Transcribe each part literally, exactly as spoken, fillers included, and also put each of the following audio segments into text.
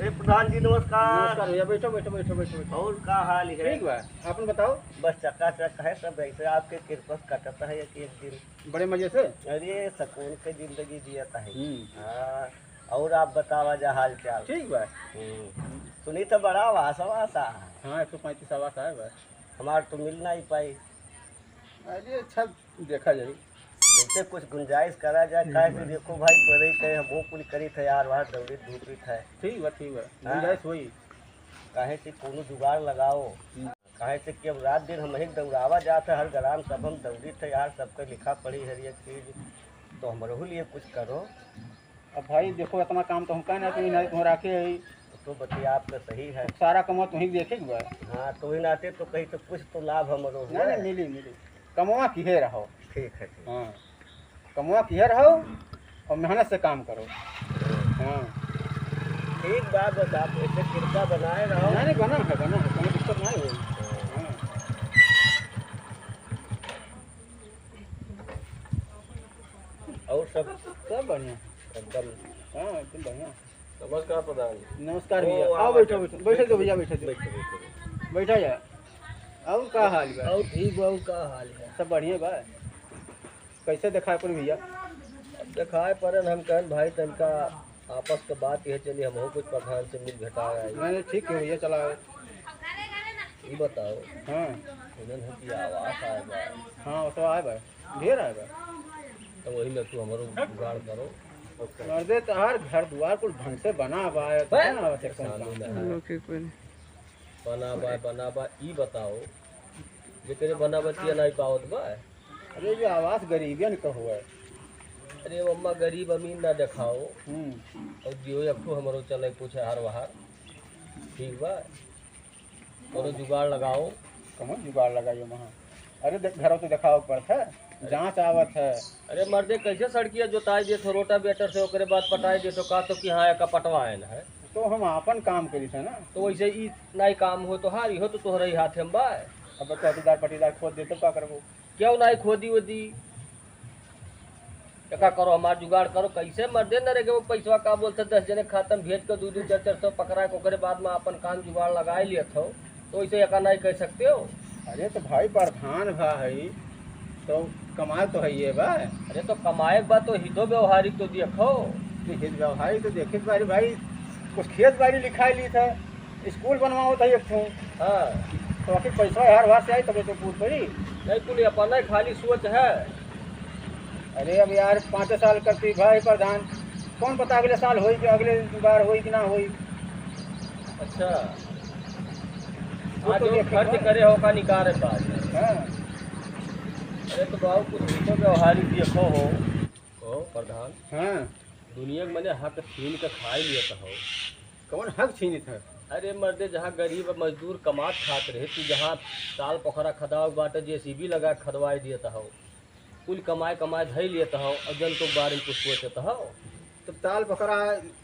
अरे प्रधान जी, नमस्कार। नमस्कार भैया, बैठो, बैठो, बैठो, बैठो, बैठो। और का हाल है? ठीक बा, आपन बताओ। बस चकाचक है सब, ऐसे आपके कृपा से कटत है एक, एक दिन। बड़े मजे से? अरे, सुकून के जिंदगी जियत है। हम्म। हाँ, और आप बतावा जा हाल चाल। ठीक बा। हम्म। सुनी तो बड़ा आवास, आवास आ। हाँ, एक सौ पैंतीस आवास आए बा। हमार तो मिल नहीं पाई। अरे, अच्छा, देखा जाई। जैसे कुछ गुंजाइश करा जाए, ठीक काहे बा। कि देखो भाई, पढ़े के हमहू कुल करी थे यार, वहाँ दौड़ित धूपित है। ठीक बा, ठीक बा, हाँ। गुंजाइश होई। काहे कि कोनो जुगाड़ लगाओ। हम्म। काहे से कि अब रात दिन हमही दौड़ावा जात है, हर ग्राम सभा में दौड़ित है यार, सबके लिखा पढ़ी हर एक चीज, तो हमरहू लिए कुछ करो। अब भाई देखो, इतना काम तो हम का ना, तुम ना तुम राखे है। तो बतिया आपका सही है। सारा कमवा तुही देखे के बा। हाँ, तो ही नाते तो कहीं तो कुछ तो लाभ हमरो नहीं, हुआ नहीं, है। मिली, मिली। कमवा किहे रहो। ठीक है, ठीक। हाँ। कमवा किहे रहो और मेहनत से काम करो। हाँ। ठीक बा, बस आप ऐसे कृपा बनाए रहो। नहीं, नहीं, बना है, बना है, कोनो दिक्कत नहीं होई। हाँ। और सब? सब बढ़िया। एकदम। हाँ, एकदम बढ़िया। नमस्कार प्रधान। नमस्कार ओ, भैया। आओ, आओ, बैठो, बैठो। बैठो। बैठे दो भैया, बैठे दो। बैठो, बैठो, बैठो। बैठा जाए। और का हाल बा? और ठीक बा, और का हाल है? सब बढ़िया बा। कैसे देखाए पड़े भैया? अब देखाए पड़े न, हम कहन भाई तनका आपस के बात यह चली, हमहू कुछ प्रधान से मिल भेटा आई। नहीं, नहीं, ठीक है भैया, चला आओ। ये बताओ। हाँ। इन्हन है कि आवास आए बा। हाँ, वो तो आए बा। ढेर आए बा। तो वही में तू हमरो जुगाड़ करो। मर्दे, तोहार घर दुआर कुल ढंग से बना बा, तो बे! ना आवत है कौन परेशानी काम? ना है। ओके, कोई नहीं। बना बा, बना बा, ई बताओ, जेकरे बना बतिया नहीं पावत बा। अरे, ये आवास गरीबियन का हुआ है। अरे, अम्मा गरीब अमीर ना देखाओ। हम्म। और जियो एक ठो हमरो चले कुछ हार वहार। ठीक बा। कौनो जुगाड़ लगाओ। कौन जुगाड़ लगाइयो वहाँ? अरे देख, घरों तो देखावे के पड़त है, अरे। जाँच आवत है। अरे मर्दे, कैसे सड़किया जोताई देत हो रोटावेटर से, ओकरे बाद पटाई देत हो, का तो कि हाँ, एका पटवाएन है। तो हम आपन काम करी थे ना। तो वैसे ई नाई काम हो तोहार, इहो तो तोहरे ही हाथे में बा। अब चौकीदार पटीदार खोद दे तो का करबो? क्यों नाई खोदी वोदी? एका करो, हमार जुगाड़ करो। कैसे मर्दे नरेगा वो पैसवा का बोलते, दस जने खाता में भेज के दू दू चार चार सौ पकड़ा के ओकरे बाद में आपन काम जुगाड़ लगाए लियत हो, तो वैसे एका नाई कह सकते हो? अरे तो भाई प्रधान भा है, तो कमाल तो है ये बा। अरे तो कमाए के बा तो हितो व्यवहारिक तो देखो। तो हित व्यवहारिक तो देखित बारी भाई, कुछ खेत बाड़ी लिखाई ली था, स्कूल बनवावत है एक ठो। हाँ। तो आखिर पैसा हर बार से आई तबे तो पूछ पड़ी। नहीं, कुल अपना ही खाली सोच है। अरे अब यार, पाँचे साल करती भाई प्रधान, कौन पता अगले साल होई कि अगले बार होई कि ना होई। अच्छा। वो हाँ, तो जो देखो खर्च ना। करे हो का निकाले पास। हाँ। अरे तो बाबू, कुछ भी तो व्यवहारिक देखो हो। ओ प्रधान। हाँ। दुनिया के मने हक छीन के खाए लियत हो। कौन हक छीनित है? अरे मर्दे, जहाँ गरीब मजदूर कमात खात रहे, तू जहाँ ताल पोखरा खदाव बाटे, जेसीबी लगा के खदवाए दियत हो। कुल कमाए कमाए धई लियत हो, और जनतो के बारे में कुछ सोचत हो? तो ताल पोखरा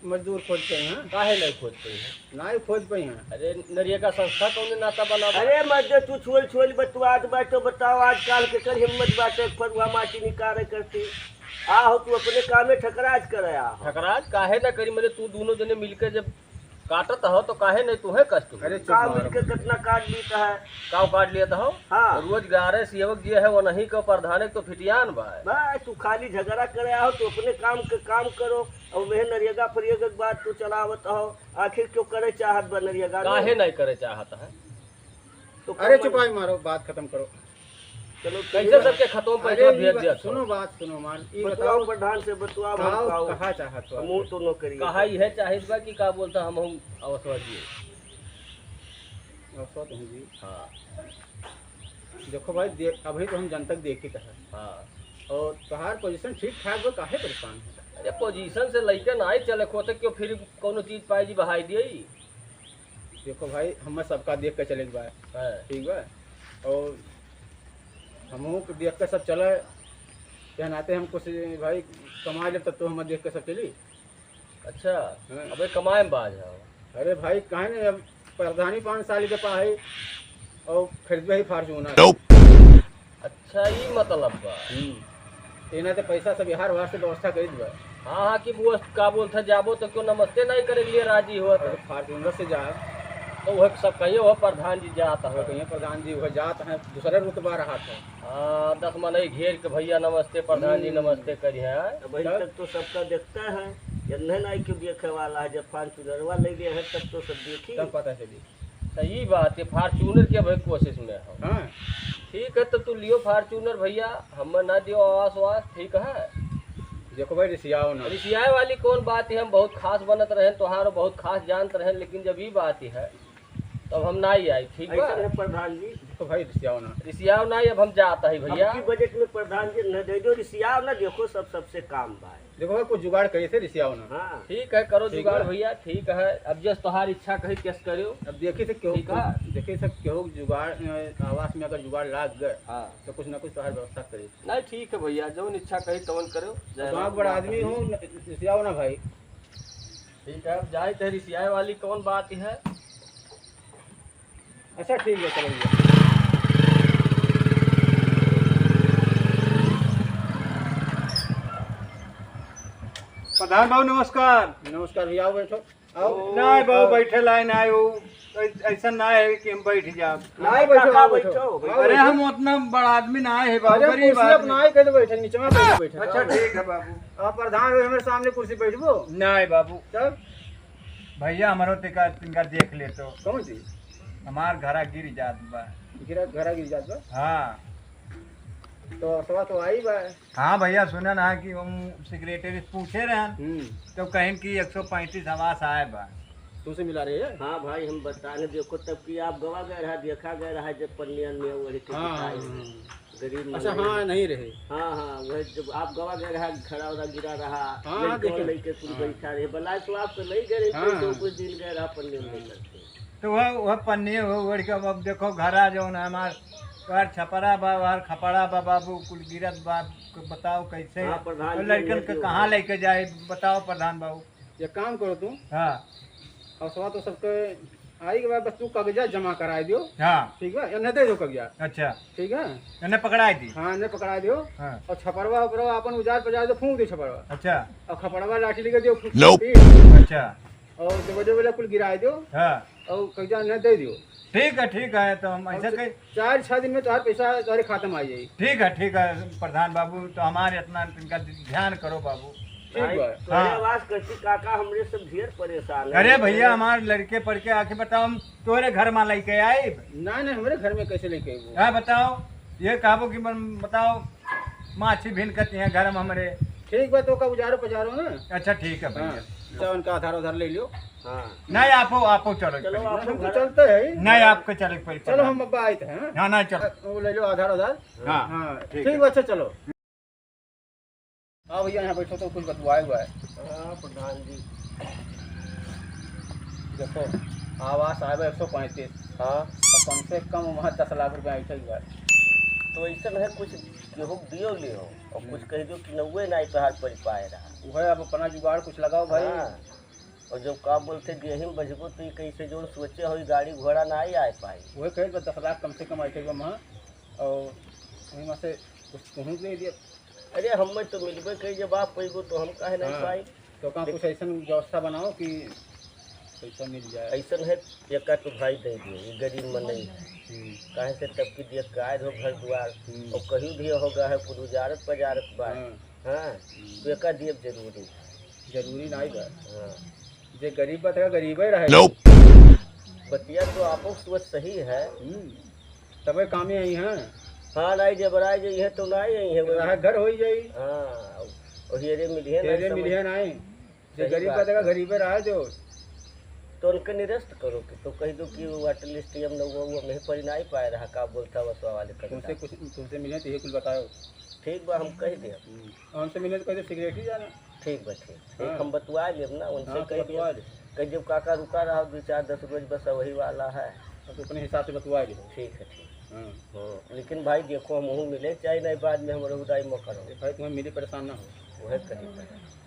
मजदूर खोजते हैं। काहे नहीं खोजते हैं? नहीं खोज पाई हैं। अरे नरेगा संस्था कौन नाता बना बा? अरे मर्दे, तू छोल छोल बतुआत बाटो, बताओ आजकल के कर हिम्मत बाटे फरुआ माटी निकाले करती। आहो, तू अपने कामे ठकराज करे आहो। ठकराज काहे ना करी, मने तू दोनों जने मिलके जब काटत हो तो काहे नहीं तुहे कष्ट हो? अरे चुप का मारो। मिलके कितना काट लीत है? काव काट लियत हो? हाँ। रोज गारे सेवक जे है वो नहीं को प्रधान तो फिटियान बा। बा, तू खाली झगड़ा करे आहो, तू अपने काम के काम करो, और वह नरेगा फरेगा के बात तू चलावत हो। आखिर क्यों करे चाहत बा नरेगा? काहे नहीं करे चाहत है? तो अरे कौन चुपाई मारो, बात खत्म करो। चलो, ठीक कैसे है। सबके खतों पैसा अरे, ई भेज बात, दिया था? सुनो बात, सुनो मान, ई बतुआओ बताओ, प्रधान से बतुआओ, हम बताओ, कहा चाहत हो हमहू आप? तो नौकरी कहा है। यह चाहित बा कि का बोलता हम हम अवसर दिए। अवसर तो जी। हाँ। देखो भाई, देख, अभी तो हम जनता के देखित है। हाँ। और तोहार पोजीशन ठीक ठाक बा, काहे परेशान है? अरे, पोजीशन से लइके ना आई चले खोते, क्यों फिर कौनो चीज पाई जी बहाई दिए? देखो भाई, हमें सबका देख के चले के बा। हाँ। ठीक बा? और हमहू के देख के सब चले, के नाते हम कुछ भाई कमा लेब, तब तो हमें देख के सब चली। अच्छा, हाँ। अबे कमाए में बाज है। अरे भाई, काहे नहीं, अब प्रधानी पाँच साल के पा है और खरीदबे ही Fortuner। Nope। अच्छा, ई मतलब बा। हम्म। एना तो पैसा सब बिहार, बिहार से व्यवस्था करी बा। हाँ, हाँ, कि वो का बोलत है, जाबो तो क्यों नमस्ते नहीं करे के लिए राजी हो? अरे, Fortuner से जाए। तो वह सब कहिए, वह प्रधान जी जात है। कहिए प्रधान जी, वह जात है, दूसरे रुतबा रहत है। हाँ, दस मनई घेर के, "भैया नमस्ते, प्रधान जी हम्म। नमस्ते" करिए, हाँ। अबहीं तब? तक तो सबका देखता है, एन्हे नाई क्यों देखे वाला है, जब Fortunerवा ले गए हैं, तब तो सब देखी। तब पता चली। सही बात है, Fortuner के भाई कोशिश में हो। हाँ। ठीक है, तो तू लियो Fortuner भैया, हमें ना दियो आवास वास, ठीक है? देखो भाई, रिसियाओ ना। रिसियाए वाली कौन बात है, हम बहुत खास बनत रहे, तोहार बहुत खास जानत रहे, लेकिन जब ई बात है, तब हम ना ही आई, ठीक बा? ऐसा है प्रधान जी। देखो भाई, रिसियाओ ना। रिसियाओ ना, अब हम जात है भैया। अब की बजट में प्रधान जी न दे दो, रिसियाओ ना, देखो सब, सबसे काम बा। देखो भाई, कुछ जुगाड़ करिए से रिसियाओ ना। हाँ। ठीक है, करो ठीक जुगाड़ बा। भैया, ठीक है। अब जस तोहार इच्छा कही, तस करो। अब देखिए से केहू, ठीक है। देखिए से केहू जुगाड़, अ, आवास में अगर जुगाड़ लाग गए, हाँ। तो कुछ ना कुछ तोहार व्यवस्था करिए। नहीं, ठीक है भैया, जौन इच्छा कही तवन करो। जय गाँव राम, बड़ा जय आदमी राम। हूँ, न-, रिसियाओ ना भाई। ठीक है, अब जाए तो रिसियाए वाली कौन बात है? अच्छा, ठीक है, चलो भैया। प्रधान बाबू, नमस्कार। नमस्कार भैया, आओ, बैठो। आओ। नहीं बाबू, आओ। बैठे लाए ना आए, वो ऐ-, ऐसा ना है कि हम बैठ जाब। नहीं, बैठो, काका, आओ, बैठो। बैठो, बैठो। अरे, हम उतना बड़ा आदमी ना है बाबू, अरे, गरीब कुर्सी आदमी। अपना ही कह दो, बैठे, नीचे में बैठो, बैठो। अच्छा, ठीक है बाबू। आप प्रधान हो, हमारे सामने कुर्सी बैठबो? नहीं बाबू। तब? भैया, हमरो तिका, तिनका देख ले तो। कौन चीज? हमार घरा गिर जात बा। गिरा, घरा गिर जात बा? हाँ। तो असवा तो आई बा। हाँ भैया, सुना ना कि हम secretary से पूछे रहन, हम्म। तो कहिन कि एक सौ पैंतीस आवास आए बा। तुमसे मिला रहे हैं? हाँ भाई, हम बताने देखो, तब कि आप गवा गए रहा, देखा गए रहा, जब पन्नियन में वही के हाँ, पिटाई हाँ, हुई। हाँ। गरीब अच्छा, मनई। हाँ, नहीं रहे। हाँ, हाँ, वह जब आप गवा गए रहा, घरा उरा गिरा रहा, हाँ, हाँ, लड़के देखे। लड़के कुल हाँ। बैठा रहे, बलाय तो आप तो नहीं गए रहे, हाँ, कोई तो हाँ। कुछ दिन गए रहा, पन्नी में हाँ। करके। तो वह, वह पन्नी हो, ओढ़ के अब देखो, घरा जौन है हमार, बाहर छपरा बा, बाहर खपड़ा बा, बाबू, कुल गिरत बा, बताओ कैसे? हाँ, प्रधान और जी, लड़कन ये के तो कहाँ है। लेके जाए, बताओ प्रधान बाबू। एक काम करो तुम। हाँ। असवा तो सबके आई के बाद बस तू कागजात जमा कराए दियो। हाँ। ठीक बा? एन्हे दे दो कागजात। अच्छा। ठीक है? एन्हे पकड़ाए दी। हाँ, एन्हे पकड़ाए दियो। हाँ। और छपरवा उपरवा अपन उजाड़ पजाड़ दे, फूंक दे छपरवा। अच्छा। और खपड़वा लाठी लेके दियो, फूंक Nope। दे। अच्छा। और देवरे वाला कुल गिराए दियो। हाँ। और कागजात एन्हे दे दियो। ठीक है, ठीक है, तो हम और ऐसा च-, कहीं चार छह दिन में तोहार पैसा तोहरे खाता में आ जाई। ठीक है, ठीक है प्रधान बाबू, तो हमारे इतना इनका ध्यान करो बाबू। ठीक भाई, बा। तोहरे हाँ। आवाज करती काका, हमरे सब ढेर परेशान है। अरे भैया, हमारे लड़के पढ़के आके बताओ, हम तोहरे घर में लेके आइब? नहीं, नहीं, हमरे घर में कैसे लेके आइबो? हाँ, बताओ, ये कहबो कि मन, बताओ, माछी भिनकत है घर में हमरे। ठीक बा, तो का उजारो पजारो ना? अच्छा, ठीक है भैया। हाँ, तो उनका आधार उधार ले लियो। हाँ। नहीं, आपो, आपो चलो चलो, पहले। आपो हम तो घर चलते हैं। नहीं, आपको चले पहले चलो, पहले। हम अब आए थे, हाँ? हाँ, नहीं, चलो। वो ले लो आधार, आधार। हाँ, हाँ, ठीक ठीक है। बा, अच्छा, चलो। हाँ भैया, यहाँ बैठो तो कुछ बतवाए हुआ है। हाँ, प्रधान जी। देखो, आवास आए बा एक सौ पैंतीस। हाँ। और कम से कम वहाँ दस लाख रुपया ऐठे हुआ है। तो ऐसा है, कुछ केहू दियो ले हो, और कुछ हम्म। कह दो कि नौवे ना तोहार परि पाए रहा। वह अब अपना जुगाड़ कुछ लगाओ भाई। हाँ। और जब का बोलते गेहूं बजबो तो ये कैसे जोन सोचे हो, गाड़ी घोड़ा ना ही आ पाई। वह कहे बस दस लाख कम से कम ऐठे बा वहाँ, और वहीं वहाँ से कुछ तुहूँ दे दिया। अरे, हमें तो मिलबे कही, जब आप पैबो तो हम काहे नहीं हाँ, पाई? तो का देख कुछ ऐसा व्यवस्था बनाओ कि पैसा मिल जाए। ऐसा है, एका तो भाई दे दियो, ये गरीब मन नहीं है। हम्म। काहे से तब की दिया काय हो घर द्वार, हम्म। और कहीं भी होगा है, कुछ उजारत पजारत बा। हाँ। हाँ, हम्म। तो एका दिए जरूरी। जरूरी नहीं बा। हाँ। जे गरीब बा, तेरा गरीबे रहे। Nope। बतिया तो आपो सोच सही है। हम्म। तबे कामे आई हैं। हाँ, नहीं, जब राय जे इहे तो नहीं आई है, वो रहा घर होई जाई। हाँ, और हेरे मिलिए ना हेरे समझ। मिलिए नहीं। जे सही गरीब बात बा, तेरा है। गरीबे रहा जो। तो उनके निरस्त करो कि तो कह दो कि वो at least हम लोग वो, वो नहीं पढ़ नहीं पाए रहा, का बोलता वसवा वाले कविता। तुमसे कुछ, तुमसे मिले तो ये कुल बताओ। ठीक बा, हम कह दे। हम्म। और हमसे मिले तो कह दे सिगरेट ही जाना। ठीक बा, ठीक। हाँ। एक हम बतवा लेब ना, उनसे हाँ, तो कह बतवा देब। ले। कह देब, "काका, रुका रहा, दो चार दस रोज बस वही वाला है।" अब अपने हिसाब से बतवा ले। ठीक है, ठीक। हाँ। हाँ, लेकिन भाई, देखो, हम वहू मिले, चाहे नहीं, बाद में हम उदाई मत करो। ए भाई, तुम्हें मिले, परेशान ना हो। वह कही पड़े।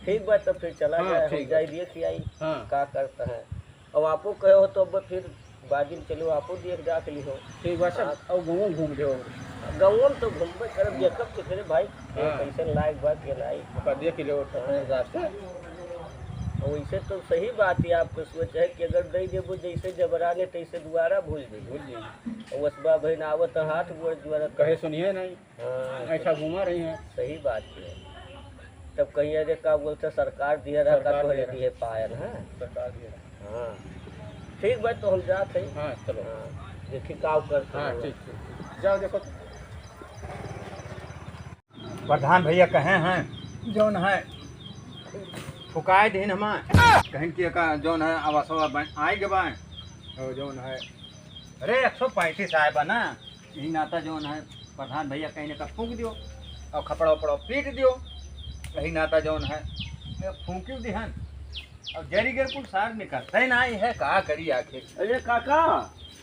ठीक बा, तब फिर चला हाँ, जाए, हम ठीक बा। जाए, देख आई, हाँ। का करता है। अब आपो कहे हो, तो अब फिर बाद में चलो, आपो देख दाख ली हो। ठीक बा, सब हाँ। अब घूमो, घूम जाओ। गाँव में तो घूमबे करब, देखब केकरे भाई, के हाँ। कैसन लायक बा, के नाई। ओका देख ही लेबो, अपने हिसाब से। वैसे तो सही बात है, आपके सोच है कि अगर दे देबो जैसे जबराने तैसे दुआरा भूल जाई। भूल जाई। और वस बा बहन आवत हाथ गोड़ जुआरत। कहे सुनिए नहीं। हाँ, ऐसा घुमा रही हैं। सही बात है। तब कहीं अरे का बोलते सरकार दिए रहा, का सरकार तोहरे दिए रहा। दिए पायल, हाँ? सरकार दिए रहा। हाँ। ठीक बा, तो हम जात हई। हाँ, चलो। हाँ, देखी का करते हाँ, हैं। ठीक, ठीक, ठीक। जाओ देखो। प्रधान भैया कहे हैं, जौन है, फुकाए दिन हमार। कहेन कि एका जौन है, आवासवा बन, आए के बा। और जौन है, अरे, एक सौ पैंतीस आए बा ना, यही नाता जौन है, प्रधान भैया कहीं ना फूंक दियो और खपड़ा उपड़ा पीट दियो। यही नाता जौन है, ये फूंक दिहन। अब जरी गर कुल सार निकलते ना ही है, का करी आखिर? अरे काका।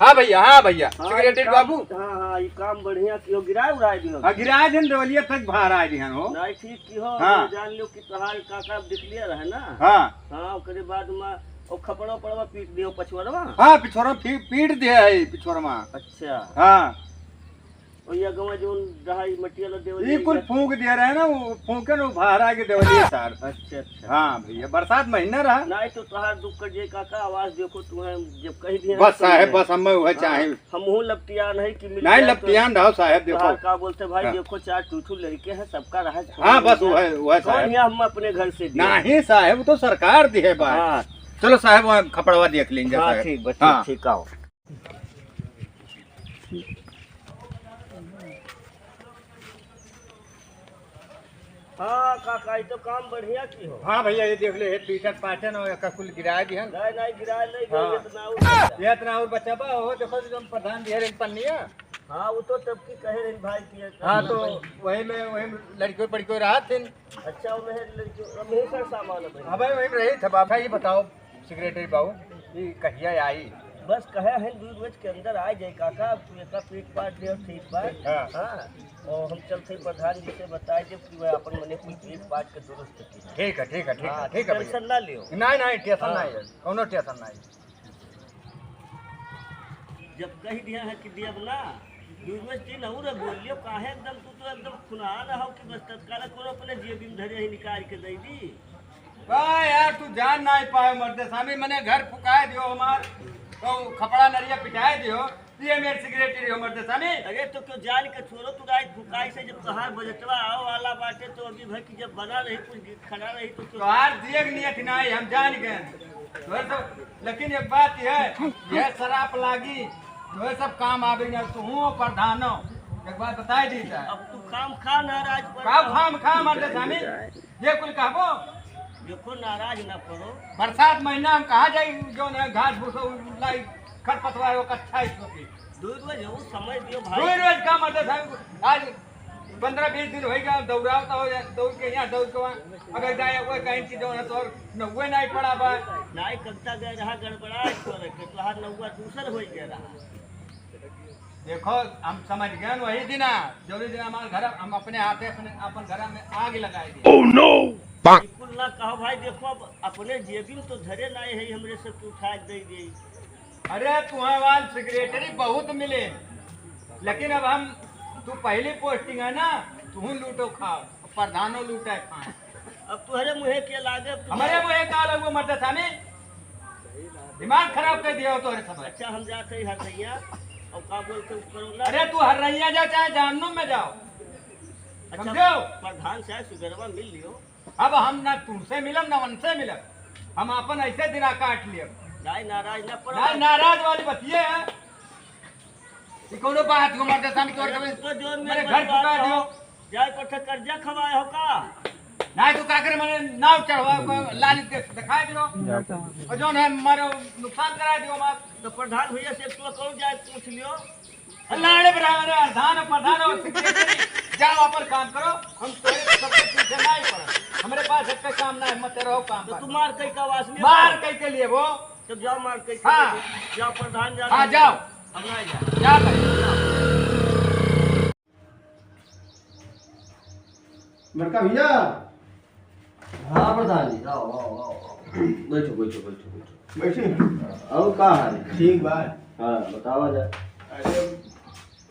हाँ भैया, हाँ भैया, हाँ, सेक्रेटरी ये काम, बाबू। हाँ, हाँ, ये काम बढ़िया कियो, गिराए उड़ाए दियो। हाँ, गिराए दिन देवलिया तक बाहर आए दिहन हो। नहीं, ठीक कियो, हाँ। जान लियो कि तोहार काका अब दिख लिया रहे ना। हाँ। हाँ, ओकरे बाद में ओ खपड़ा उपड़वा पीट दियो पछुअरवा। हाँ, पिछोरा पी-, पीट दिया है पिछोरमा। अच्छा। हाँ। और ये गवा जोन रहा, ई मटिया ला देवल ई जाई कुल ना। फूंक दिया रहे ना, वो फूंके ना, बाहर आके देवल जाई सार। अच्छा, अच्छा। हाँ भैया, बरसात महीना रहा। नहीं तो तोहार दुख कर जे काका, आवाज देखो तू है, जब कही दिया बस ना साहेब, तुमने। बस हमें वह हाँ, चाहे। हमहू लपटियान है कि मिल नहीं, जाए तो। लपटियान रहो साहेब, देखो। तोहार का बोलते भाई, हाँ। देखो चार टूठू लड़के हैं, सबका रहा है। हाँ, बस वह, वह कौन साहेब। है हम अपने घर से दिए? नहीं साहेब, वो तो सरकार दी है बात। हाँ। चलो साहेब, वहाँ खपड़वा देख लेंगे हाँ, साहेब। ठीक बा, ठीक, हाँ। ठीक आओ। हाँ काका, ई तो काम बढ़िया किहो। हाँ भैया, ये देख ले, ये पीटन पाटन और एका कुल गिराए दिहन। नहीं, नहीं, गिराए नहीं, हाँ। इतना और बचा। ये इतना और बचा बा, हो देखो, जो प्रधान जी है, पन्निया। हाँ, वो तो तब की कहे रही भाई कि ये हाँ, तो वही में, वही में लड़कियों पड़कियों रहा थे। अच्छा, वो में है लड़कियों, अब यही सारा सामान है भाई। अबे वही में रही था बाबा, ये बताओ। सेक्रेटरी बाबू, ई कहिया आई? बस कहे हैं, दू रोज के अंदर आ जाए काका, अब तू एका पीट पाट दे, ठीक बा। हाँ। हाँ, और हम चलते प्रधान जी से बताए देब कि वह अपन मने कुल पीट पाट के दुरुस्त की। ठीक है, ठीक है, ठीक है, हाँ, ठीक है भैया। टेंशन ना लियो। नहीं, नहीं, टेंशन हाँ। नहीं है, कौनो टेंशन नहीं। जब कह दिया है कि दियब ना, दू रोज दिन और बोल लियो, काहे एकदम तू तो एकदम खुनहा रहो कि बस तत्काल कोनो अपने जेबी में धरे ही निकाल के दे दी। का यार, तू जान नाहीं पाए मर्दे सामी, मने घर फुकाए दियो हमार, तो खपड़ा नरिया पिटाए दियो, ये मेरे सेक्रेटरी हो मर्दे सामी। अरे तो क्यों जान के छोड़ो, तू रात फुकाई से जब तोहार बजटवा आवे वाला बाटे तो अभी भर की जब बना रही, कुछ खड़ा रही तो क्यों? तोहार दिए के नियत नाहीं, हम जान गए। तोहरे सब, लेकिन एक बात यह, यह शराप लागी, तोहरे सब काम आवे ना, तू हूँ प्रधानो। एक बात बताई दी जाए। अब तू खाम खा नाराज पर का खाम खा मर्दे सामी? ये कुल कहबो? देखो, नाराज ना पड़ो। बरसात महीना हम कहाँ जाई, जो न घास भूसा लाई, खरपतवार हो, कच्छा ही सोची। दो रोज हो, समय दियो भाई। दो रोज का मतलब है, आज पन्द्रह बीस दिन होई गया, दौड़ावता हो या दौड़ के यहाँ, दौड़ के वहाँ। अगर जाए वो कहीं की जो है तो और नौवे नहीं पड़ा बा। नहीं, कविता गए रहा गड़बड़ा, छोड़ के तोहार नौवा दूसर होई गया रहा। देखो, हम समझ गए वही दिना, जौनी दिना हमारे घर, हम अपने हाथे अपने, अपन घर में आग लगाए दिए। Oh no! बिल्कुल ना कहो भाई, देखो, अब अपने जेबी में तो धरे नाहीं है, हमरे से तू उठा के दे दे। अरे, तुम्हारे वाल सेक्रेटरी बहुत मिले, लेकिन अब हम, तू पहली पोस्टिंग है ना, तू लूटो खाओ। प्रधानो लूटे खाए। अब तोहरे मुँहे के लागे, अब तू हमारे मुँहे का लगो मर्द सामी? दिमाग खराब कर दिया हो तोहरे सब। अच्छा, हम जाते ही हर भैया, और का बोलते ऊपर वाला? अरे तू हर रैया जा चाहे जहन्नुम में जाओ। अच्छा, समझो? प्रधान साहब सुबेरवा मिल लियो। अब हम ना तुमसे मिलब ना उनसे मिलब, हम अपन ऐसे दिना काट लियो। नाहीं, नाराज ना पड़ो। नाहीं, नाराज वाली बतिये है। ई कौनो बात हो मर्द सामी तोर अरे, के तू तो जोर में मेरे मत घर फुका बात दियो। हो। जाए पर से कर्जा खवाए हो का? नाहीं तो का करे, मने नाव चढ़वा को लाली दे-, दिखाए दियो। और जौन है मारो नुकसान कराए दियो हमार। तो प्रधान भैया से तू कौन जाए पूछ लियो। लाड़े बराबर है, धान प्रधान और सेक्रेटरी। जाओ अपन काम करो, हम तोरे सबके पीछे नाहीं पड़े। हमरे पास एक काम नाहीं, मत रहो काम तो पर। तू मार कई का वास में मार हो? कई के लिए वो। तब जाओ मार कई के हाँ। लिए। जाओ प्रधान जाओ। हाँ, जाओ। अब ना जाओ। जा भाई। बड़का भैया। हाँ प्रधान जी, आओ, आओ, आओ, आओ। बैठो, बैठो, बैठो, बैठो। बैठे? और का हाल है? ठीक बा। हाँ, बतावा जा। अरे,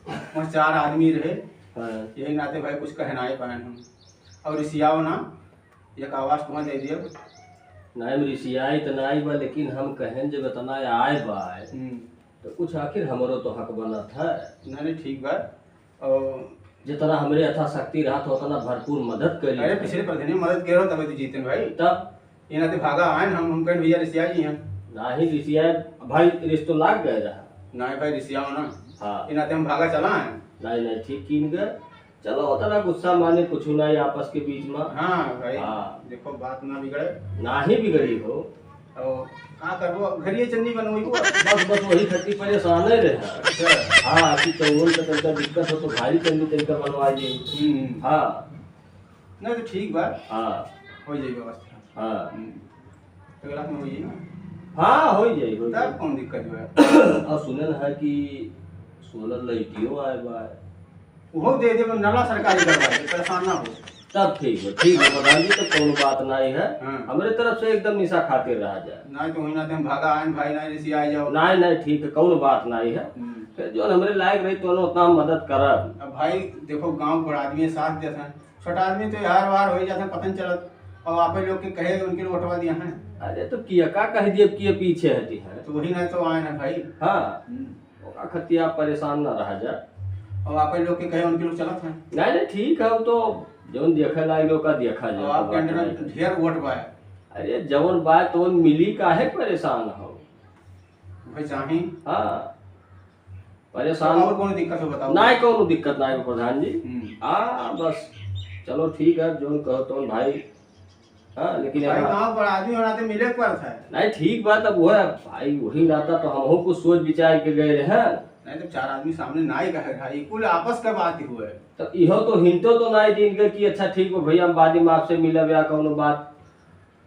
वहाँ चार आदमी रहे। हाँ। यही नाते भाई कुछ कह नाई पाएन हम। और रिसियाओ ना, एक आवाज तुम्हें दे दिया। नाई, हम रिसियाई तो नाई बा, लेकिन हम कहेन जब इतना आए बा, हम्म। तो कुछ आखिर हमरो तो हक बनत है। नहीं, नहीं, ठीक बा। और जितना हमरे यथाशक्ति रहत हो, उतना भरपूर मदद करी। अरे, पिछले प्रधानी मदद करो तब तो जीतन भाई। तब? ये नाते भागा आए हम, हम कहेन भैया रिसिया जी हैं। नाही रिसिया भाई, रिस तो लाग गए रहा। नहीं भाई, रिसियाओ ना। हाँ। ये नाते हम भागा चला आए। नहीं, नहीं, ठीक कीन गए। चलो, उतना गुस्सा माने कुछ नहीं आपस के बीच में। हाँ भाई, हाँ। देखो, बात ना बिगड़े। नाही बिगड़ी हो। और का करबो, घरिये चन्नी बनवाई को। बस, बस वही खातिर परेशान है रहे। अच्छा। हाँ, कि चौवन का तनका दिक्कत हो तो भारी चन्नी तनका बनवा ली। हम्म। हाँ। नहीं तो ठीक बा। हाँ। हो जाई व्यवस्था। हाँ। हम्म। अगला में हो जाई ना। हाँ, हो जाई, हो तब जाई। कौन दिक्कत बा? और सुनल है कि सोलर लाइटियो आए बा। वो दे दे, नला सरकारी करवा दे, परेशान ना हो। तब ठीक है, ठीक है प्रधान जी, तो कौनो बात नहीं है। हाँ। हमरे तरफ से एकदम निशा खातिर रहा जाए। नहीं तो वही नाते हम भागा आए भाई, नहीं रिसिया जाओ। नहीं, नहीं, ठीक है, कौनो बात नहीं है। हम्म। फिर जो हमरे लायक रही तो उतना हम मदद करब। अब भाई देखो, गाँव बड़ा आदमी साथ देत हैं, छोटा आदमी तो यार वार हो जात है, पता नहीं चलत। और आप लोग के कहे उनके लिए वोटवा दिया है। अरे तो किया का कह दिए, किए पीछे हटी है। तो वही ना तो आए ना भाई। हाँ। हम्म। ओका खतिया परेशान ना रहा जा। और आप लोग के कहे उनके लोग चलत हैं। नहीं, नहीं, ठीक है, वो तो जौन देखे लायक ओका देखा जाए, और तो आपके बात अंडर नहीं में है। ढेर वोट बा। अरे जौन बा तौन मिली, काहे परेशान हो? भाई चाही। हाँ। परेशान तो और कौन दिक्कत हो बताओ? नाय, कौनो दिक्कत नाय बा प्रधान जी। हम्म। हाँ, बस चलो ठीक है, जौन कहो तौन भाई। हाँ, लेकिन भाई, यहाँ गाँव बड़ा आदमी होना तो मिले के पड़त है। नहीं, ठीक बात, अब वो है भाई, वही नाता तो हमहू कुछ सोच विचार के गए रहे हैं। नहीं तो चार आदमी सामने नाई कहे भाई, कुल आपस का बात ही हुए। तो इहो तो हिंटो तो नाई दिन के कि अच्छा ठीक बा भैया, हम बाद में आपसे मिलब या कौनो बात।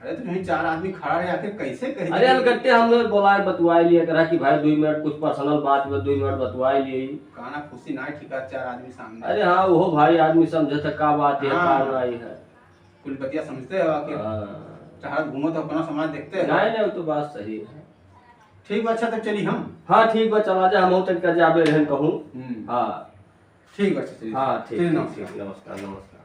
अरे तो यहीं चार आदमी खड़ा रहे, आखिर कैसे कह अरे दिए? अलगट्टे हमने बोलाए बतवाए लिए करा कि भाई दो मिनट कुछ पर्सनल बात में दो मिनट बतवाए लिए। काना खुशी ना ठिका चार आदमी सामने। अरे हाँ, वो भाई आदमी समझे तो का बात है, हाँ। का नाई है। कुल बतिया समझते हो आखिर। हाँ। चाहे घूमो तो अपना समाज देखते हो। नहीं, नहीं, वो तो बात सही है। ठीक बा, अच्छा तब चली हम। हाँ, ठीक बा, चला जा, हम तक का जाबे रहन कहूँ। हम्म। हाँ। ठीक बा, अच्छा चली। हाँ, ठीक, चलिए, ठीक, नमस्कार। ठीक, नमस्कार, नमस्कार।